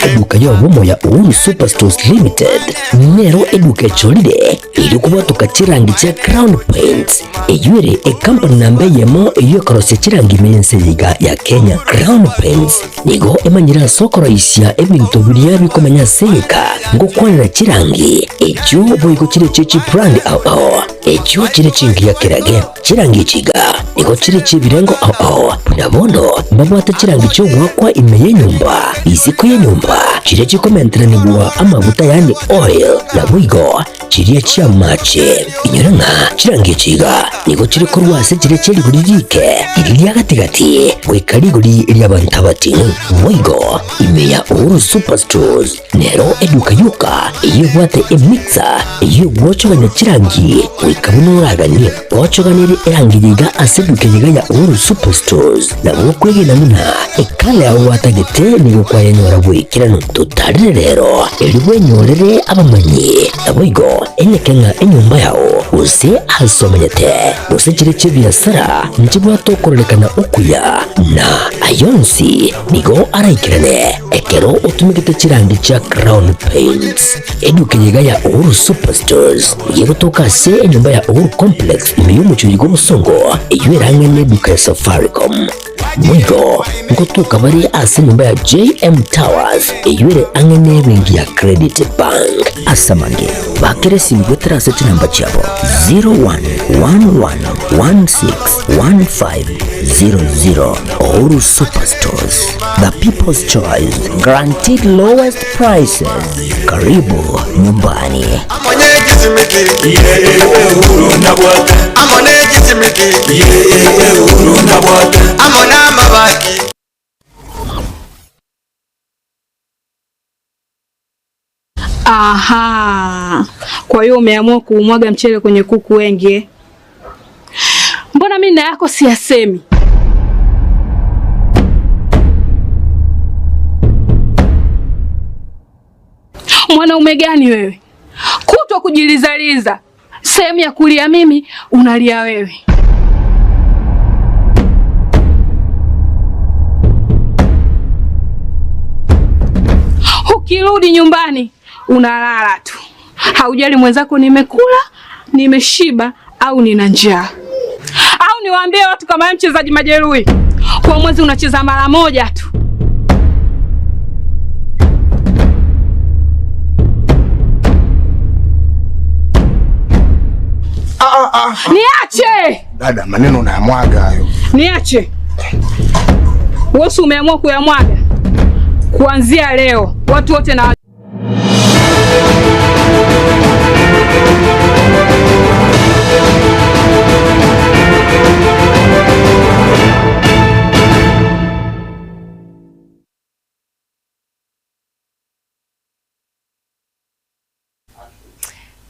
Eduka y'obomo ya Uhuru Superstores Limited nero eduka echorire erio kobwatoka chirangi chia Crown Paints, eyio ere ekampani namba eyemo eyio ekorosia chirangi ime y'ense eye iga ya Kenya. Crown Paints nigo emanyire ase okoroisia ebinto biria bikomenya ase egeka ngokwanera chirangi echio boigo chire chie chibrand ao ao echio chire chingiya kerage. Chirangi echi iga nigo chire chi'ebirengo ao ao, buna bono mbabwate chirangi chi'ogoakwa ime y'enyomba, isiko y'enyomba, chiria chikomenteranigwa amaguta yaani oil, naboigo chiria chi'amache. Inyora ng'a chirangi echi iga nigo chire korwa ase chiria chie rigori riike, riria ria gati-gati, goika rigori ri'abanto abating'u. Boigo ime ya Uhuru Superstores Nero eduka yoka eyio ebwate emixer eyio egwochogania chirangi goika buna oraganie. Gochoganerie erangi yiga ase eduka eyiga ya Uhuru Superstores nabo okwegena buna ekala yao gwatagete nigo kwayenyora bwaikeranu. Totarire rero erio bwenyorere abamanyi naboigo enyeke ng'a enyomba yao gose ase omenyete gose chire chi'ebiasara nchibwate okororekana okuya na ayonsi nigo araikerane. Ekero otumegete chirangi chia Crown Paints, eduka eye iga ya Uhuru Superstores nigo egotoka ase enyomba ya Uhuru Complex ime y'omochie oyo bw'obosongo eyio erang'e neduka ya Safaricom. Boigo ngotoka bare ase enyomba ya JM Towers eyio ere ang'e nebenki ya Credit Bank. Ase amange, bakera esimi goetera ase chinamba chiabo 0111161500. Uhuru Superstores. The People's Choice, guaranteed lowest prices. Karibu nyumbani. Aha, kwa hiyo umeamua kuumwaga mchele kwenye kuku wengi eh? Mbona mimi na yako siyasemi? Mwanaume gani wewe, kutwa kujilizaliza, sehemu ya kulia mimi unalia wewe. Ukirudi nyumbani unalala tu, haujali mwenzako nimekula, nimeshiba au nina njaa. Au niwaambie watu kama wewe mchezaji majeruhi, kwa mwezi unacheza mara moja tu. Ah, ah, ah. Niache Dada, maneno unayamwaga hayo. niache. Wewe umeamua kuyamwaga kuanzia leo, watu wote na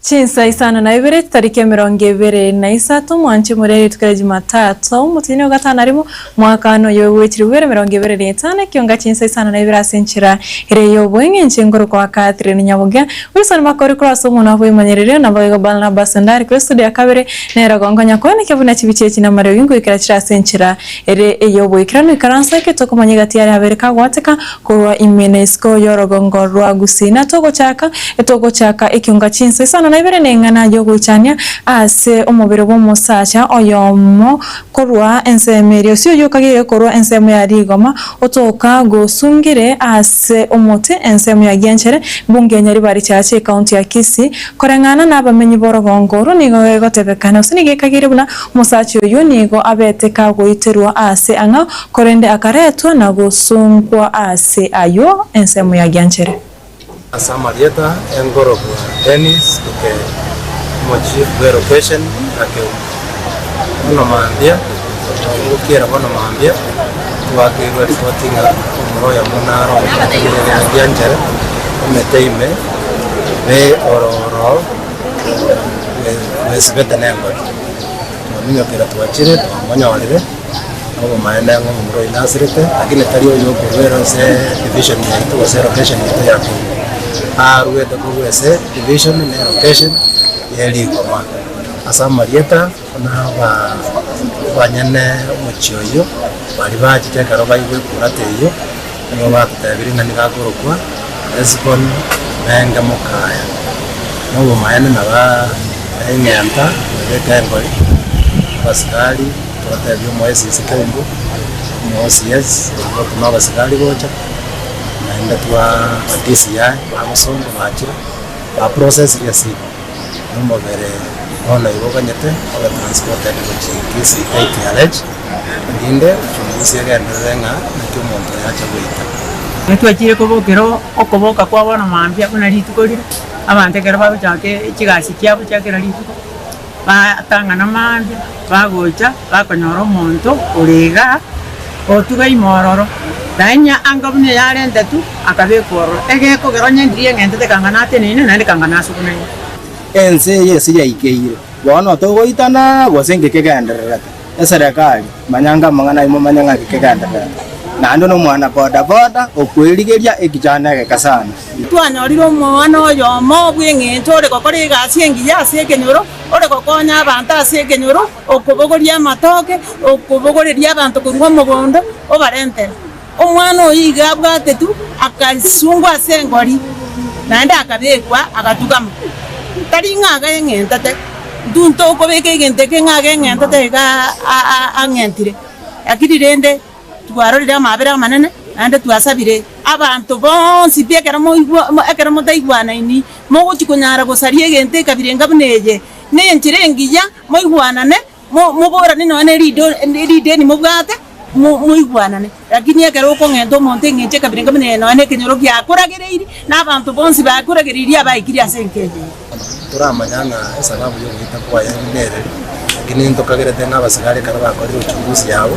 Chinsa isano na ibere chitariki emerongo ebere na isato mwanche more rituko ria Jumatatu omotienyi o gatano na rimo mwaka oyo bwe chilifu ibere emerongo ebere na etano ekionga chinsa isano na ibere ase enchera ere ya oboeng'encho engoro kwa Catherine Nyabogia Wilson Makori korwa ase omonwa bw'emanyererio naboigo Barnabas Ondari korwa estudio ya kabere nere gonkonya koenekia buna chibicha echi namariogi ngoikera chire ase enchera ere ey'oboikeranu ikaranso eke tokomanya egati yaria habere kagwateka Korwa ime na isiko y'orogongo rwa Gusii na togochaka etogochaka ekiunga chinsa isano na ibere neng'ana y'ogoichania ase omobere bw'omosacha oyomo korwa ensemo eria ase oyio okageire korwa ensemo ya rigoma otoka gosungire ase omote ensemo ya Gianchere bunge ya Nyaribari Chache ekaunti ya Kisii koreng'ana nabamenyi b'orogongo oro nigo gegotebekana gose nigo ekageire buna omosacha oyio nigo abete kagoiterwa aase ang'ao Korende akaretwa na gosunkwa aase ayio ensemo ya gianchere. Ase amarieta enkorokwa Dennis Okere, omochief bwe location na Keumbu. Bono mambia, ngokiera bono mambia, twakeirwe ripoti ng'a omoro oyomo naro omoteneneri ya gianchere omete ime be ororo bwesibete nengori. Twaminyokire twachire twamonyorire. Obomaene ng'a omomura oyio nasirete, lakini tari oyo okorwera ase division yaito gose elocation yaito ya Keumbu. Aruete korwa ase division na elocation ye rigoma. Ase amarieta buna aba abanyene omochie oyio, baria bachete ekero baigwa ekurata eyio. Nigo batotebirie ng'a nigo akorokwa Hesiboni Menge Mokaya, na obomaene nabo eng'enta ebeke engori, abasikari totebie omoesisi Keumbu, omo OCS oyio otome abasikari gocha, naende twa DCI bagosonga bachire ba processire esini, na omobere bono igo oganyete obe transported gochia Kisii KTRH, erinde uchunguzi egenderere ng'a naki omonto oyo acha goita. Twachire kobokera okoboka kwa bono mambia buna rituko rire, abanto ekero bagochaka chigasi chiabo chia kera rituko, batang'ana mambia, bagocha bakonyora omonto ore igaa, otuga ime ororo, naende anga buna eyarentetwe, akabekwa ororo. Egekogera onye ndiria eng'entete kang'ana ateneine naende kang'ana asugunaine. Ense eye ase yaikeire, bono togoitana, gose inki kegendererete? Eserekari, manya ng'a amang'ana ayio momanye ng'a inki kegendererete. Naende nomwana boda boda okwerigeria ekichana egeke sana. Twanyorire omwana oyomo bw'engencho ore gokora egasi engiya ase ekenyoro, ore gokonya abanto ase ekenyoro, okobogoria amatoke, okobogoreria abanto korwa omogondo, obarentere. Omwana oyio iga abwatetwe, akasungwa ase engori, naende akabekwa, agatugama. Tari ng'a ageng'entete, intwe ntokobeka egento eke ng'a ageng'entete iga ang'entire, lakini rende twarorire amabera amanene, naende twasabire abanto bonsi pi ekero moigwa ekero motaigwanaini, mogochia konyara gosaria egento ekabira enga buna eye, na enchera engiya moigwanane. Moborane nonya ne rideni mobwate, moigwanane. Lakini ekero okong'enta omonto eng'encho ekabira buna eye nonya nekenyoro giakoragereirie, na abanto bonsi bakoragereirie abaikire ase enka eye. Toramanya ng'a esababu y'ogoita kwaye nereri, lakini ntokagerete ng'a abasigari ekero bakorire uchunguzi yabo,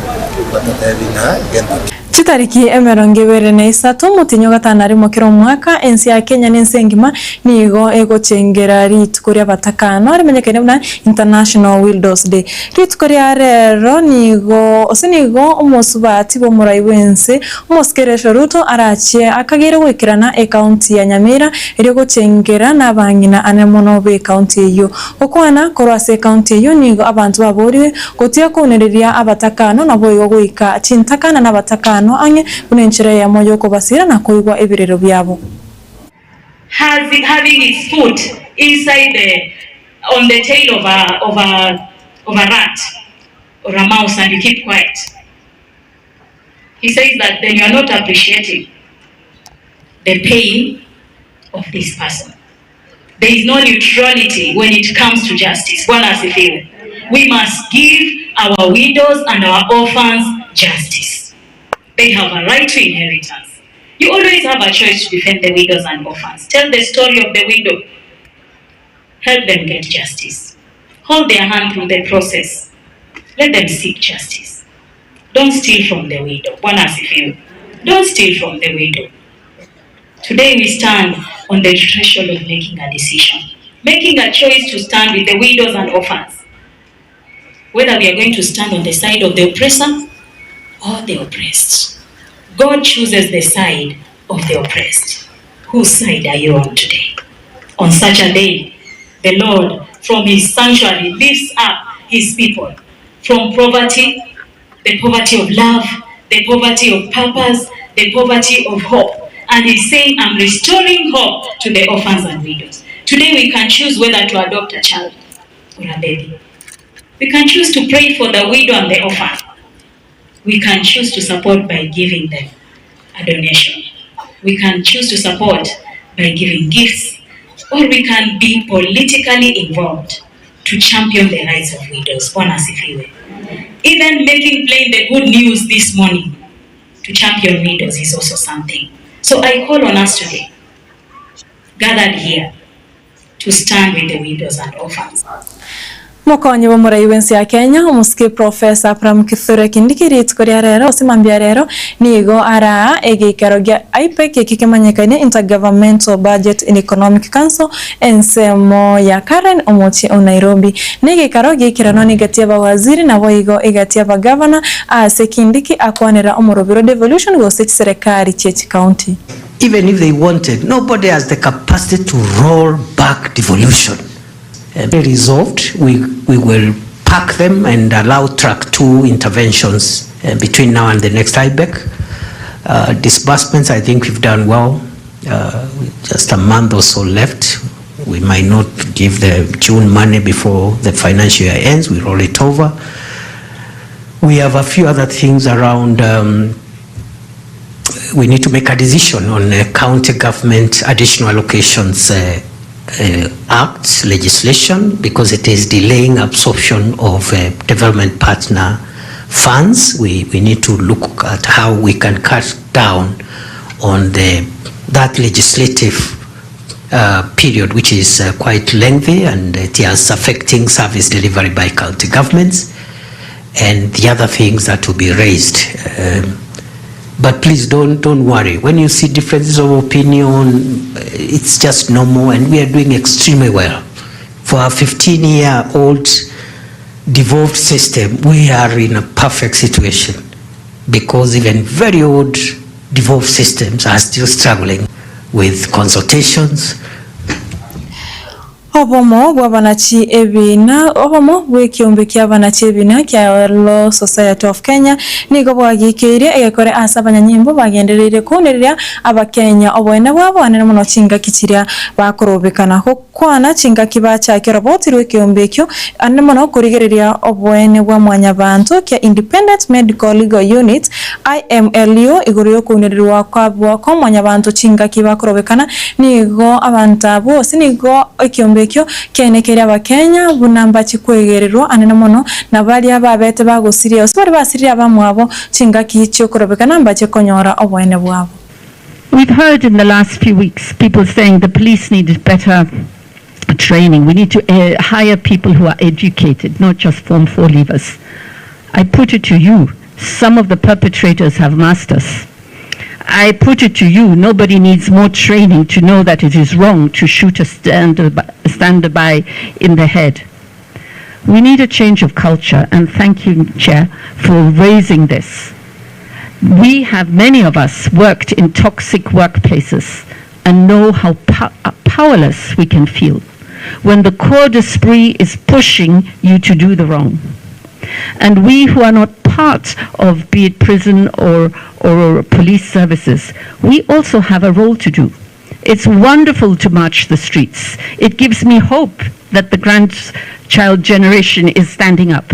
batotebi ng'a gento ki. Chitariki 23 omotienyi o gatano na rimo kera omwaka, ense ya Kenya na ense engima nigo egochengera rituko ri'abatakano rimenyekaine buna International Widows Day. Rituko ria rero nigo ase nigo omosubati bw'omorai bw'ense Omosike Rachel Ruto arachie akageire goikerana ekaunti ya Nyamira erio gochengera nabang'ina ane mono b'ekaunti eyio. Gokwana korwa ase ekaunti eyio nigo abanto baboorigwe gotiga kounereria abatakano naboigo goika chintakana nabatakano ang'e buna enchera eyemo y'okobasira na koigwa ebirero biabo. Has having its foot inside the on the tail of a of a of a rat or a mouse and you keep quiet. He says that then you are not appreciating the pain of this person. There is no neutrality when it comes to justice. Bwana asifiwe. We must give our widows and our orphans justice. They have a right to inheritance. You always have a choice to defend the widows and orphans. Tell the story of the widow. Help them get justice. Hold their hand through the process. Let them seek justice. Don't steal from the widow. Bwana asifiwe. Don't steal from the widow. Today we stand on the threshold of making a decision, making a choice to stand with the widows and orphans. Whether we are going to stand on the side of the oppressor or the oppressed. God chooses the side of the oppressed. Whose side are you on today? On such a day, the Lord from his sanctuary lifts up his people from poverty, the poverty of love, the poverty of purpose, the poverty of hope. And he's saying, I'm restoring hope to the orphans and widows. Today we can choose whether to adopt a child or a baby. We can choose to pray for the widow and the orphan. We can choose to support by giving them a donation. We can choose to support by giving gifts, or we can be politically involved to champion the rights of widows. Bwana asifiwe. Even making plain the good news this morning to champion widows is also something. So I call on us today, gathered here, to stand with the widows and orphans. Mokonyi bw'omorai bw'ense ya Kenya, omosike Professor Abraham Kithure Kindiki rituko ria rero gose mambia rero nigo araa egeikaro gia IPEC eki kemanyekaine Intergovernmental Budget and Economic Council ensemo ya Karen omochie o Nairobi. Negeikaro giaikeranwa negati y'abawaziri naboigo egati y'abagavana aase Kindiki akwanera omorobiro devolution gose chiserekari chie chikaunti. Even if they wanted, nobody has the capacity to roll back devolution. Resolved, we, we will pack them and allow track 2 interventions between now and the next IBEC. Disbursements, I think we've done well. Just a month or so left. We might not give the June money before the financial year ends. We roll it over. We have a few other things around. We need to make a decision on the county government additional allocations act legislation, because it is delaying absorption of development partner funds. We need to look at how we can cut down on that legislative period, which is quite lengthy, and it is affecting service delivery by county governments and the other things that will be raised. But please don't worry. When you see differences of opinion, it's just normal, and we are doing extremely well. For a 15-year-old devolved system, we are in a perfect situation, because even very old devolved systems are still struggling with consultations. Obomo bw'abanachi ebina Obomo bw'ekiombe ki'abanachi ebina kia Law Society of Kenya nigo bwagikeire egekore ase abanyanyimbo bagendereire kounereria Abakenya oboene bwabo anene mono chingaki chiria bakorobekana gokwana chingaki bachake oroboti rw'ekeombe ekio anene mono korigereria oboene bwa mwanyabanto kia Independent Medical Legal Unit, IMLU, igoro y'okounererwa kwabwo kwa mwanyabanto chingaki bakorobekana nigo abanto abwo gose nigo ekiombe ekio kiaenekeire Abakenya buna mbachi kwegererwa anene mono na baria babete bagosiria gose baria basiririe abamwabo chingaki chi'okorobekana mbache konyora oboene bwabo. We've heard in the last few weeks people saying the police need better training. We need to hire people who are educated, not just Form 4 leavers. I put it to you, some of the perpetrators have masters. I put it to you, nobody needs more training to know that it is wrong to shoot a standby in the head. We need a change of culture, and thank you, Chair, for raising this. We have, many of us, worked in toxic workplaces and know how powerless we can feel when the corps d'esprit is pushing you to do the wrong. And we who are not part of, be it prison or police services, we also have a role to do. It's wonderful to march the streets. It gives me hope that the grandchild generation is standing up.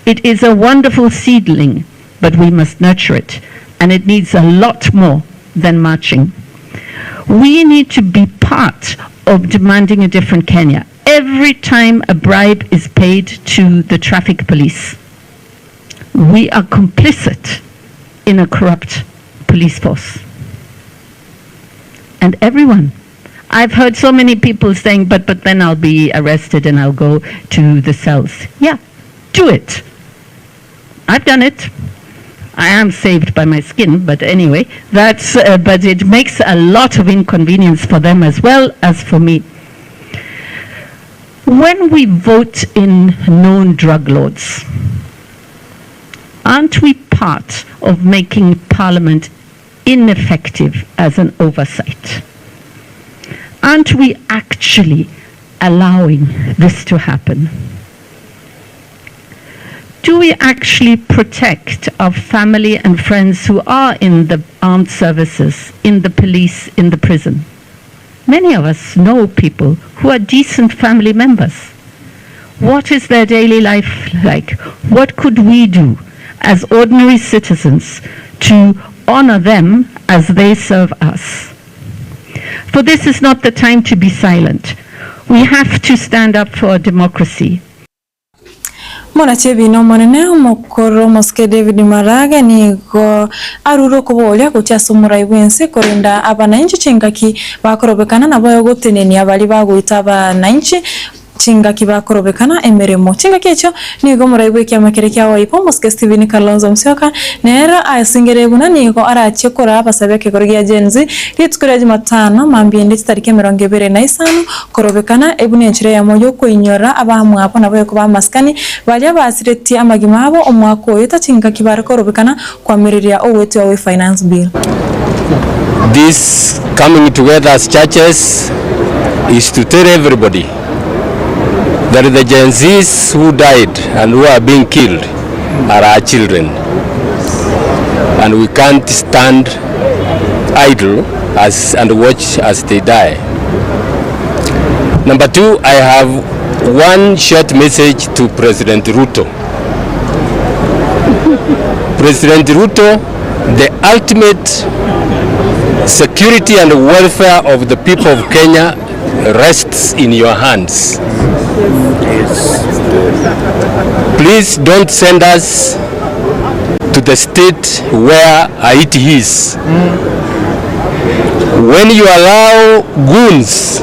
It is a wonderful seedling, but we must nurture it, and it needs a lot more than marching. We need to be part of demanding a different Kenya. Every time a bribe is paid to the traffic police, we are complicit in a corrupt police force. And everyone. I've heard so many people saying, but then I'll be arrested and I'll go to the cells. Yeah, do it. I've done it. I am saved by my skin, but anyway, but it makes a lot of inconvenience for them as well as for me. When we vote in known drug lords, aren't we part of making Parliament ineffective as an oversight? Aren't we actually allowing this to happen? Do we actually protect our family and friends who are in the armed services, in the police, in the prison? Many of us know people who are decent family members. What is their daily life like? What could we do as ordinary citizens to honor them as they serve us? For this is not the time to be silent. We have to stand up for our democracy. Monachi ebiina omonene omokoro omosike David Maraga nigo arure okoboria gochia ase omorai bw'ense korenda abanainchi chingaki bakorobekana nabo gotenenia baria bagoita abanainchi chingaki bakorobekana emeremo. Chingaki echio nigo omorai bw'ekiama keria kia Wiper omosike Stephen Kalonzo Musyoka nere asingere buna nigo arachie koraa abasabe ekegoro gia Gen Z rituko ria Jumatano mambia ende chitariki 25 korobekana buna enchera eyemo yokoinyora abamwabo nabo ekoba amasikani baria basiretie amagima abo omwaka oyo tachingaki bare korobekana kwamireria ogwetiwa gwe finance bill. This coming together as churches is to tell everybody that the Gen Zs who died and who are being killed are our children. And we can't stand idle as, and watch as they die. Number two, I have one short message to President Ruto. President Ruto, the ultimate security and welfare of the people of Kenya rests in your hands. Please don't send us to the state where Haiti is. When you allow goons,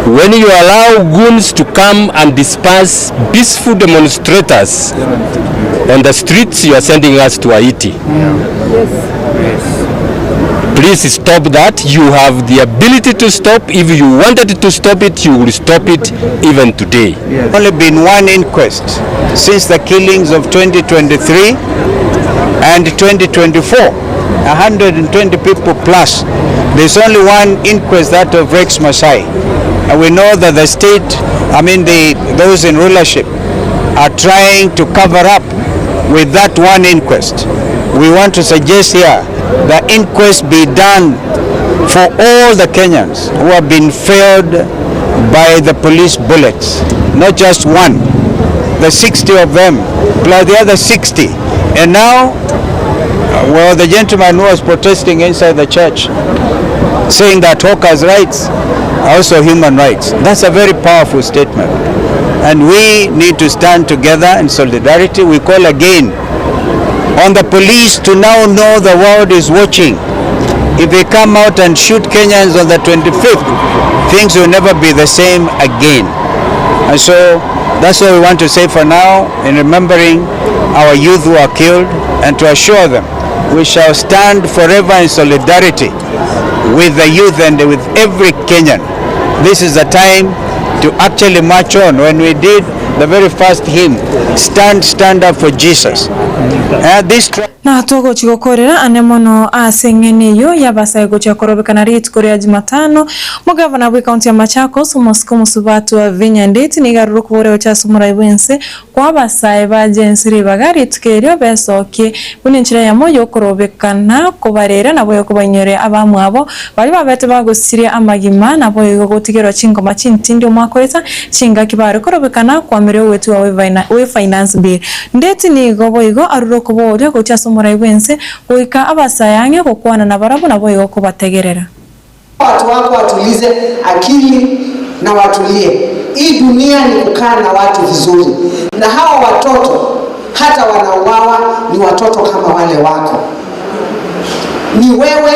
when you allow goons to come and disperse peaceful demonstrators on the streets, you are sending us to Haiti. Please stop that. You have the ability to stop. If you wanted to stop it, you will stop it even today. Only been one inquest since the killings of 2023 and 2024. 120 people plus. There's only one inquest, that of Rex Masai. And we know that the state, I mean the those in rulership, are trying to cover up with that one inquest. We want to suggest here the inquest be done for all the Kenyans who have been failed by the police bullets, not just one, the 60 of them, plus the other 60. And now, well, the gentleman who was protesting inside the church, saying that hawkers' rights are also human rights. That's a very powerful statement. And we need to stand together in solidarity. We call again on the police to now know the world is watching. If they come out and shoot Kenyans on the 25th, things will never be the same again. And so that's all we want to say for now in remembering our youth who are killed and to assure them we shall stand forever in solidarity with the youth and with every Kenyan. This is the time to actually march on. When we did the very first hymn, Stand, Stand Up for Jesus. This Na togochia gokorera ane mono ase eng'eni eyio y'abasae gochia korobekana rituko ria Jumatano, Omogavana bw'ecounty ya Machakos, omosike omosubati wa Vinya Ndeti nigo arure okoboria gochia ase omorai bw'ense Koa abasae ba Gen-Z ribaga rituko erio besokie buna enchera eyemo y'okorobekana kobarera naboigo kobainyoria abamwabo baria babete bagosiria amagima naboigo gotigerwa chingoma chintindi omwaka oeta chingaki bare korobekana koameria ogwetigwa gwe Finance Bill. Ndeti nigo boigo arure okoboria gochia ase omorai bw'ense goika abasae ang'e gokwana nabarabwo naboigo kobategerera. Watu wako watulize akili na watulie. Hii dunia ni kukaa na watu vizuri, na hawa watoto hata wanauawa ni watoto kama wale wako. Ni wewe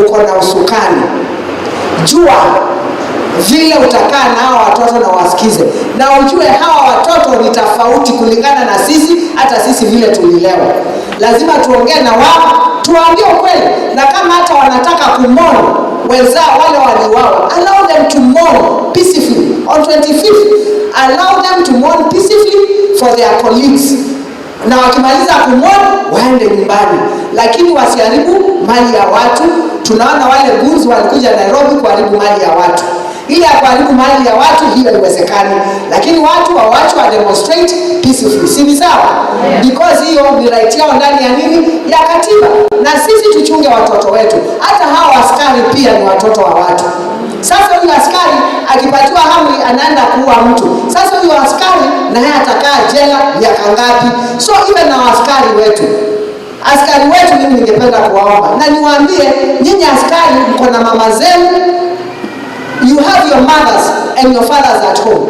uko na usukani, jua vile utakaa na hawa watoto na wasikize, na ujue hawa watoto ni tofauti kulingana na sisi, hata sisi vile tulilewa. Lazima tuongee na wao, tuwaambie ukweli, na kama hata wanataka kumon wenzao wale waliuawa, allow them to mourn peacefully on 25th, allow them to mourn peacefully for their colleagues, na wakimaliza kumon waende nyumbani, lakini wasiharibu mali ya watu. Tunaona wale goons walikuja Nairobi kuharibu mali ya watu. Ile ya kuharibu mali ya watu hiyo haiwezekani, lakini watu wawachwe wa demonstrate peacefully, si ni sawa? Because hiyo ni right yao ndani ya nini, ya katiba. Na sisi tuchunge watoto wetu, hata hawa askari pia ni watoto wa watu. Sasa huyu askari akipatiwa amri anaenda kuua mtu. Sasa huyu askari na yeye atakaa jela miaka ngapi? So iwe na askari wetu askari wetu, mimi ningependa kuwaomba na niwaambie nyinyi askari, mko na mama zenu, you have your mothers and your fathers at home,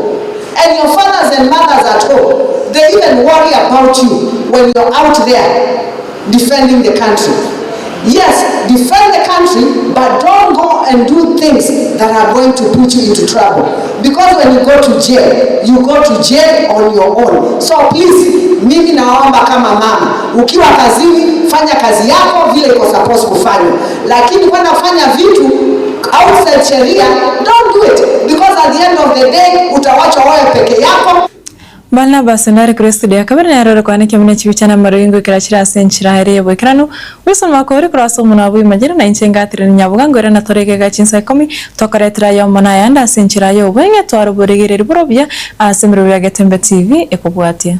and your fathers and mothers at home, they even worry about you when you're out there defending the country. Yes, defend the country, but don't go and do things that are going to put you into trouble. Because when you go to jail, you go to jail on your own. So please, mimi naomba kama mama, ukiwa kazini, fanya kazi yako vile iko supposed kufanya, lakini kwenda kufanya vitu outside sheria, don't do it because at the end of the day utawachwa wewe peke yako. Barnabas nare korwa estudio ya kabere nere ore koaneka buna chibicha na amarogi ngoikera chire ase enchera ere y'oboikeranu. Wilson Makori korwa ase omonwa bw'Imagine na inche ngatire Nyaboga ngoira na tore egeka chinsa ikomi tokoretera ayomo na ayande ase enchera y'obweng'e tware oboregereria bore obuya ase emerobio ya Getembe TV ekobwatia.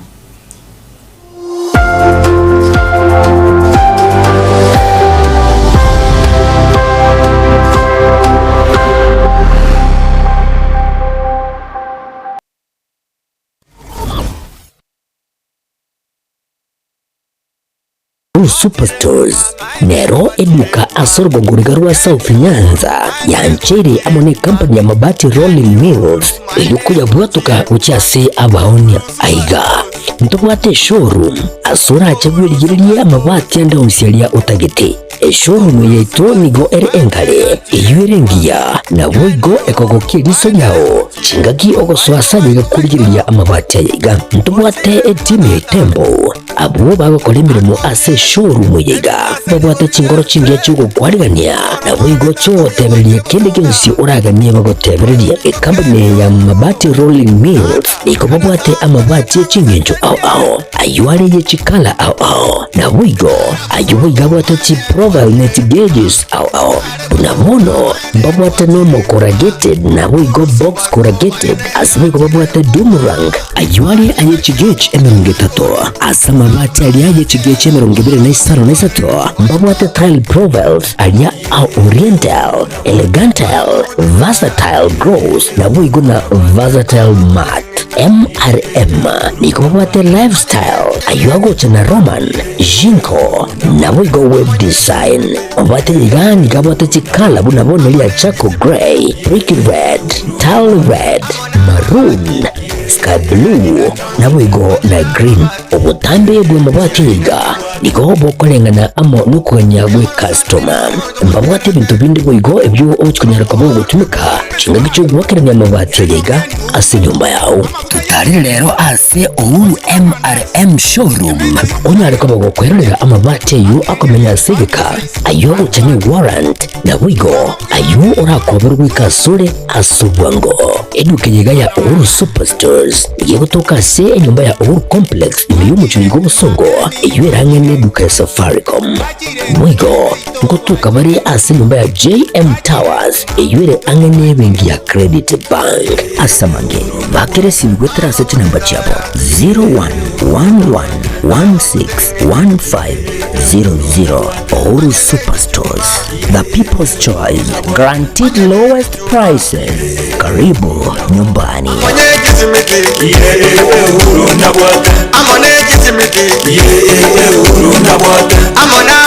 Uhuru Superstores nero eduka ase orogongo riga rwa South Nyanza yancheire amo ne company ya Mabati Rolling Mills erio koyabwatoka gochia ase abaonia. Aiga ntobwate eshowroom ase orache bwerigererie amabati ande onsi aria otagete. Eshowroom yaito nigo ere engare, eyio ere engiya, naboigo ekogokia eriso riao chingaki ogosoa ase aye korigereria amabati aya iga. Ntobwate etimu ya Itembo abwo bagokora emeremo ase eshowroom eye iga, babwate chingoro chingiya chi'ogokwarigania, naboigo chiogotebereria kende gionsi oraganie bagotebererie. Ecompany ya Mabati Rolling Mills nigo babwate amabati e ching'encho ao ao, ayio are ye chikala ao ao, naboigo ayio boigo abwate chiprofile ne chigauges ao ao. Buna bono mbabwate normal corrugated naboigo box corrugated, ase boigo babwate doomerang, ayio are aye chigauge 30, ase amabati aria aye chigauge 23, mbabwate tile profiles aria a oriental, elegantal, versatile gloss, naboigo na versatile matte. MRM nigo babwate lifestyle, ayio agocha na Roman, Jinko, naboigo web design. Babwate iga nigo abwate chikala buna bono ria charcoal grey, brick red, tile red, maroon, sky blue, naboigo na green. Obotambe bw'amabati iga nigo bokoreng'ana amo nokogania gwe customer. Mbabwate ebinto binde boigo ebio ogochikonyara koba ogotumeka chingaki chi'ogoakerania amabati aya iga ase enyomba yao. Totarire rero ase Uhuru MRM showroom onyare koba gokwerorera amabati ayio akomenya ase egeka, ayio agocha ne warrant, naboigo ayio orakoberwe goika asore ase obwango. Eduka eye iga ya Uhuru Superstores nigo egotoka ase enyomba ya Uhuru Complex ime y'omochie oiga obosongo, eyio ere ang'e neduka ya Safaricom. Boigo ngotoka bare ase enyomba ya JM Towers eyio ere ang'e nebenki ya Credit Bank. Ase amange bakere esimi goetera ase chinamba chiabo 0111161500. Uhuru Superstores, the people's choice, guaranteed lowest prices. Karibu nyumbani. Amone